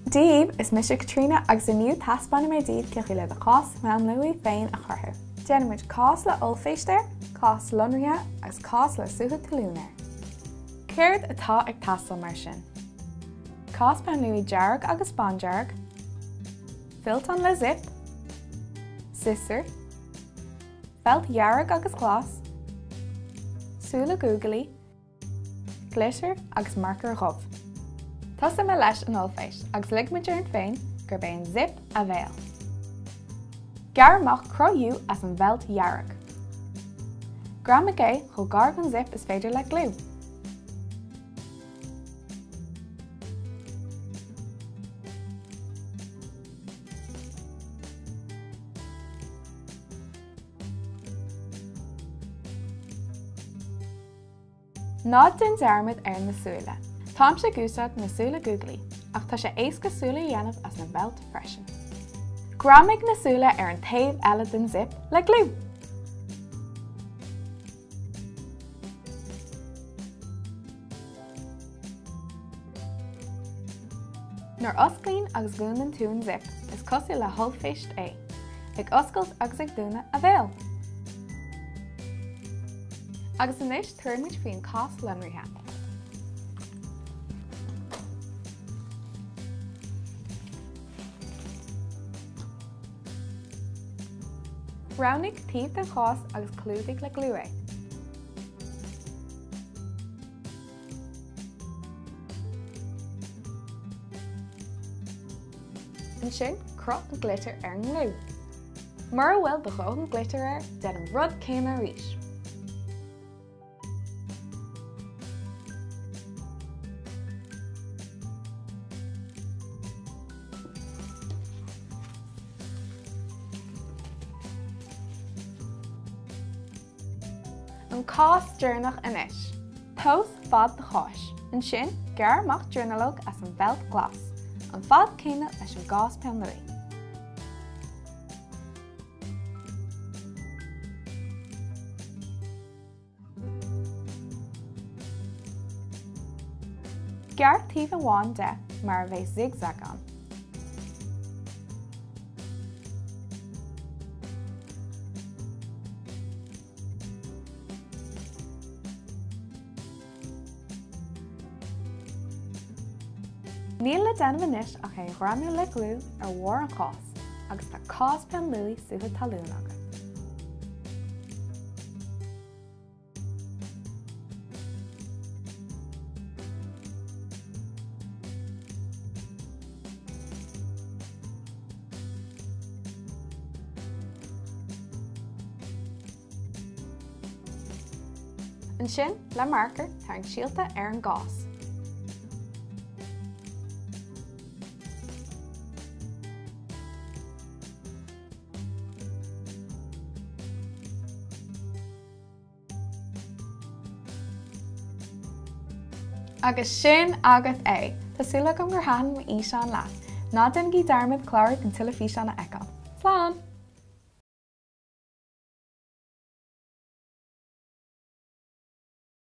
Dia daoibh, is mise Caitríona agus inniu taispeánfaidh mé daoibh cén chaoi le do chás peann luaidhe féin a chruthú. Déanfaidh muid cás le ollphéist air, cás lonraithe agus cás le sútha talún air. Céard atá ag teastáil mar sin? Cás peann luaidhe dearg agus bándearg, fillteán le zip, siosúr, feilt dhearg agus ghlas, súile gúglaí, glitter agus marcóir dhubh. Tosóidh mé leis an ollphéist agus ligfimid orainn féin gurb é an zip a bhéal. Gearr amach cruth U as an bhfeilt dhearg. Greamaigh é chomh gar don zip is féidir le gliú. Ná déan dearmad ar na súile. Táimse ag úsáid na súile gúglaí, ach tá sé éasca súile a dhéanamh as an bhfeilt freisin. Greamaigh na súile ar an taobh eile den zip le gliú. Nuair osclaíonn agus dhúnann tú an zip, is cosúil le hollphéist é, ag oscailt agus ag dúnadh a bhéal! Agus anois tabharfaidh muid faoin cás lonraithe. Roghnaigh taobh den chás agus clúdaigh le gliú é. Ansin, croch an glitter ar an ngliú. Mura bhfuil do dhóthain glitter air, déan an rud céanna arís. An cás deireanach anois. Tomhas fad do cháis. Ansin, gearr amach dronuilleog as an bhfeilt ghlas, an fad céanna leis an gcás peann luaidhe. Gearr taobh amháin de mar a bheadh zigzag ann. Níl le déanamh anois ach é a ghreamú le gliú ar bharr an cháis agus tá cás peann luaidhe sútha talún agat. Ansin, le marcóir, tarraing síolta ar an gcás. Agus sin agat é! Tá súil agam gur thaitin mo fhíseán leat. Ná déanaigí dearmad clárú chun tuilleadh físeán a fheiceáil. Slán!